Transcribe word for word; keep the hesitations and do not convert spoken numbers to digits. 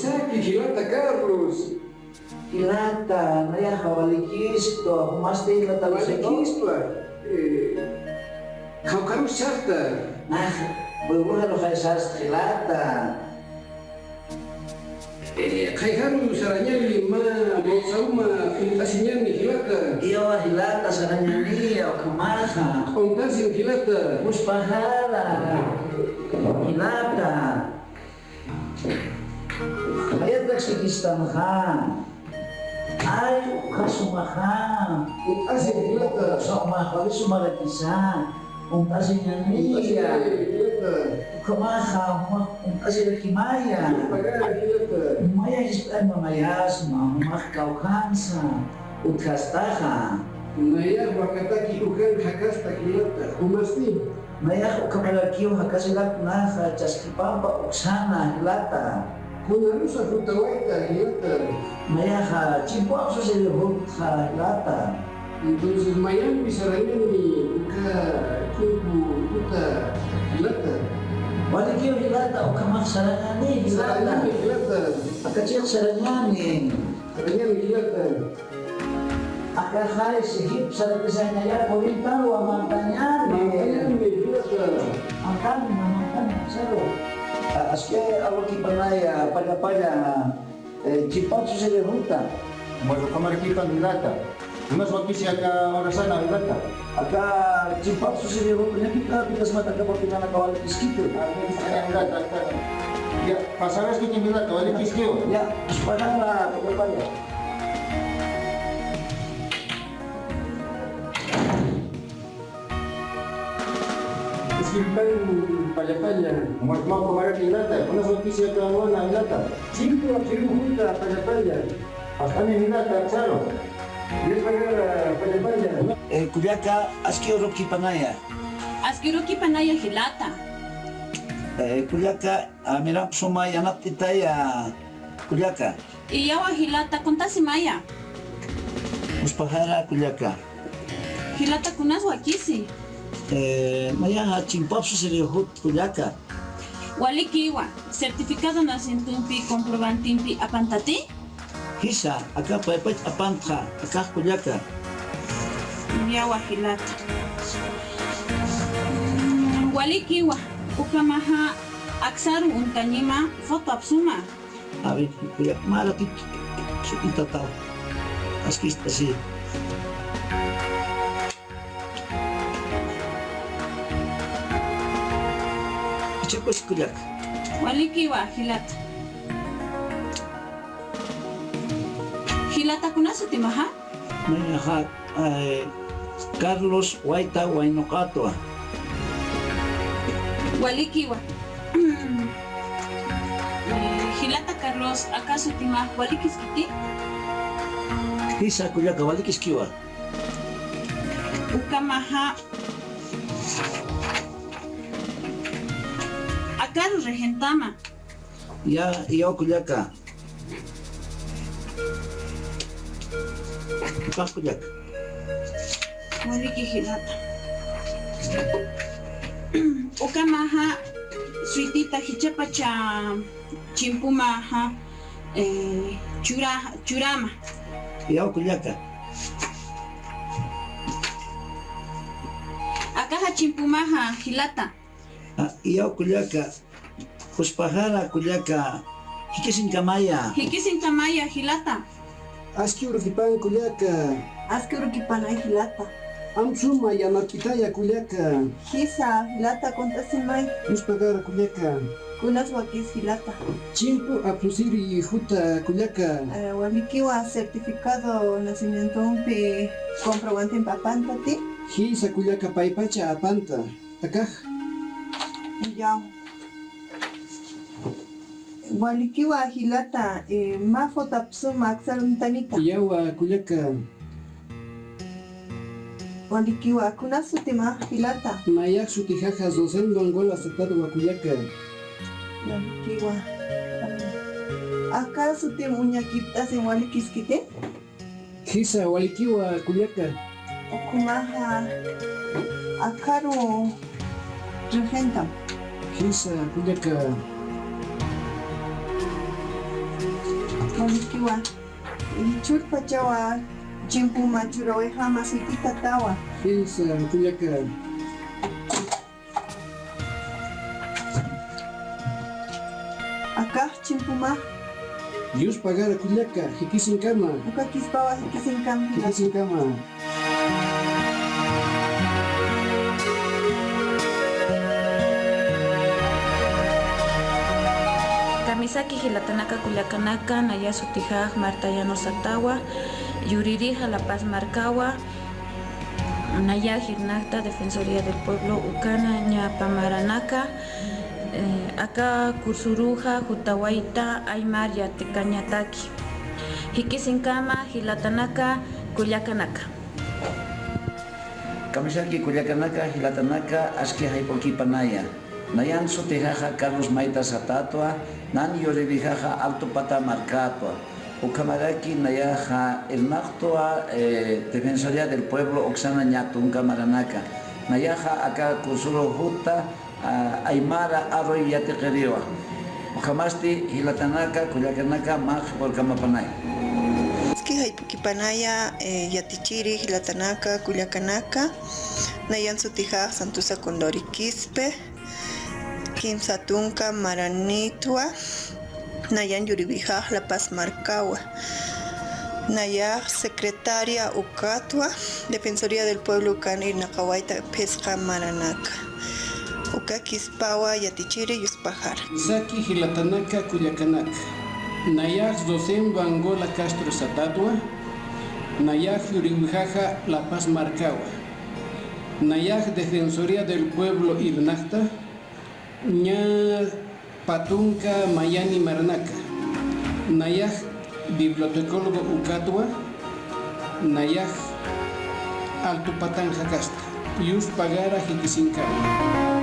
Saki, jilata Carlos. Jilata, nayaxa walikistu, jumasti jilata Carlos. Walikistu, eh, jawqarus chasta. Nax, puebloxa luxay sasta jilata. Eh, qhayjaru sarañani mä mawsaruma uñt'asiñani jilata. Iwa jilata sarañani, ukhamaxa. Q'untasin jilata. Juspajara. Jilata. Mayatax sikistanxa. Ay, ukhasumaxa. Ukhasi jilata. Sumaxa, wali sumarakisa. Ukhasiñaniya. Ukhasiñaniya jilata. Ukhamaxa, ukhamax uñt'asirakimaya. Pagara jilata. Maya jist'añ mamayasma, ukhamax kawkhansa. Utjastaxa. Nayax wakataki ukan jakasta jilata. Jumasti. Nayax ukhamarakiw jakasiraknaxa chaskipampa uksana jilata. Kunarusa jutawayta jilata. Nayaxa chimpu apsusiri jutxa jilata. Entonces, mayampi sarañani uka chimpu juta jilata. Walikiw jilata, ukhamax sarañani jilata. Sarañani jilata. Akachix sarañani. Sarañani jilata. Akaxay sijip sarakisañaya, purintawa mantañani. Mantañani jilata. Mantani, mantani, saro. A, aski urkipanaya, palla, palla, eh, chimpu apsusiri juta. Bueno, ukhamarakipan jilata. Unas wakisi aka urasana jilata. Aka chimpu apsusiri juta, ña pita, pita smat aka papilanaka walikiskitu. Ah, ya, jilata, jilata. Ya, pasaraskitu jilata, walikiskiwa. Ya, juspajara, palla, palla. Disculpay, palla, palla. Umat mä ukhamaraki jilata, unas wakisi aka urasana jilata. Chimpu apsusiri juta, palla, palla. Jast'ani jilata, aksaru. Dios pagara, palla, palla. Eh, kullaka, aski urkipanaya. Aski urkipanaya jilata. Eh, kullaka, a, miramp suma yanapt'itaya, kullaka. Iyawa jilata, q'untasimaya. Juspajara kullaka. Jilata, kunas wakisi. Eh, nayaxa chimpu apsusiri jut kullaka. Walikiwa, certificado de nacimientompi comprobantempi apantati? Jisa, aka paypach apantxa, akax kullaka. Iyawa jilata. Walikiwa, ukhamaxa aksaru uñtañima foto apsuma. A ver, kullak, mä ratitu. Sutitataw. Askist'asi. Ichhakusi kullak. Walikiwa, jilata. Jilata, kuna sutimaxa? Nayaxa, eh, Carlos Wayta Waynuqatwa. Walikiwa. Eh, jilata Carlos, aka sutimax walikiskiti? Jisa, kullaka, walikiskiwa. Ukhamaxa. Akaru regentama. Ya, iyaw kullaka. Ukax kullaka. Waliki jilata. Ukhamaxa suytita jichhapacha chimpumaxa, eh, chura, churama. Iyaw kullaka. Akaxa chimpumaxa jilata. A, iyaw kullaka. Juspajara kullaka, jikisiñkamaya. Jikisiñkamaya, jilata. Aski urkipan kullaka. Aski urkipanay jilata. Amp suma yanapt'itaya kullaka. Jisa, jilata, q'untasimay. Juspajara kullaka. Kunas wakis jilata. Chimpu apsusiri juta kullaka. Eh, walikiwa, certificado nacimientompi comprobantempi apantati? Jisa kullaka, paypacha apanta. Akax. Iyaw. Walikiwa jilata, eh, mä foto apsuma aksaru uñtanita. Iyawa kullaka. Walikiwa, kuna sutimax jilata? Nayax sutijaxa Rosendo Angola Satadwa kullaka. Walikiwa. Aka sutim uñakipt'asin, walikiskiti? Jisa, walikiwa kullaka. Ukhamaxa akaru regentam. Jisa, kullaka. Walikiwa, jichhürpachawa chimpuma churawayxäma aceititatawa. Jisa, kullaka. Akax chimpuma. Dios pagara kullaka, jikisinkama. Uka kispawa jikisinkama. Jikisinkama. Kamisaki jilatanaka kullakanaka, naya sutixax Marta Llanosatawa, yuririxa La Paz markawa, naya irnaqta Defensoría del Pueblo ukana ñapa maranaka, eh, aka kursuruxa jutawayta aymar yatikañataki. Jikisinkama jilatanaka kullakanaka. Kamisaki kullakanaka, jilatanaka, aski jayp'ukipanaya. Nayan sutixaxa Carlos Mayta Satatwa, nan yuririjaxa Alto Pata markatwa. Ukhamaraki nayaxa irnaqtwa, eh, Defensoría del Pueblo uksana ña tunka maranaka. Nayaxa aka kursuru juta, ah, aymara arroyo yatiqiriwa. Ukhamasti jilatanaka, kullakanaka, mä qhipurukamäpanay. Aski jayp'ukipanaya, eh, yatichiri jilatanaka, kullakanaka, nayan sutixax Santusa Condori Quispe, kimsa tunka maranitwa, nayan yuririjax La Paz markawa, nayax secretaria ukatwa, Defensoría del Pueblo ukan irnaqawayta phisqa maranaka. Uka kispawa yatichiri yuspaxara. Saki jilatanaka kullakanaka. Nayax Rosendo Angola Castro Satatwa, nayax yuririjaxa La Paz markawa. Nayax Defensoría del Pueblo irnaqta, ña pä tunka mayani maranaka. Nayax bibliotecólogo ukatwa, nayax Alto Patan jakasta. Yus pagara jikisinkama.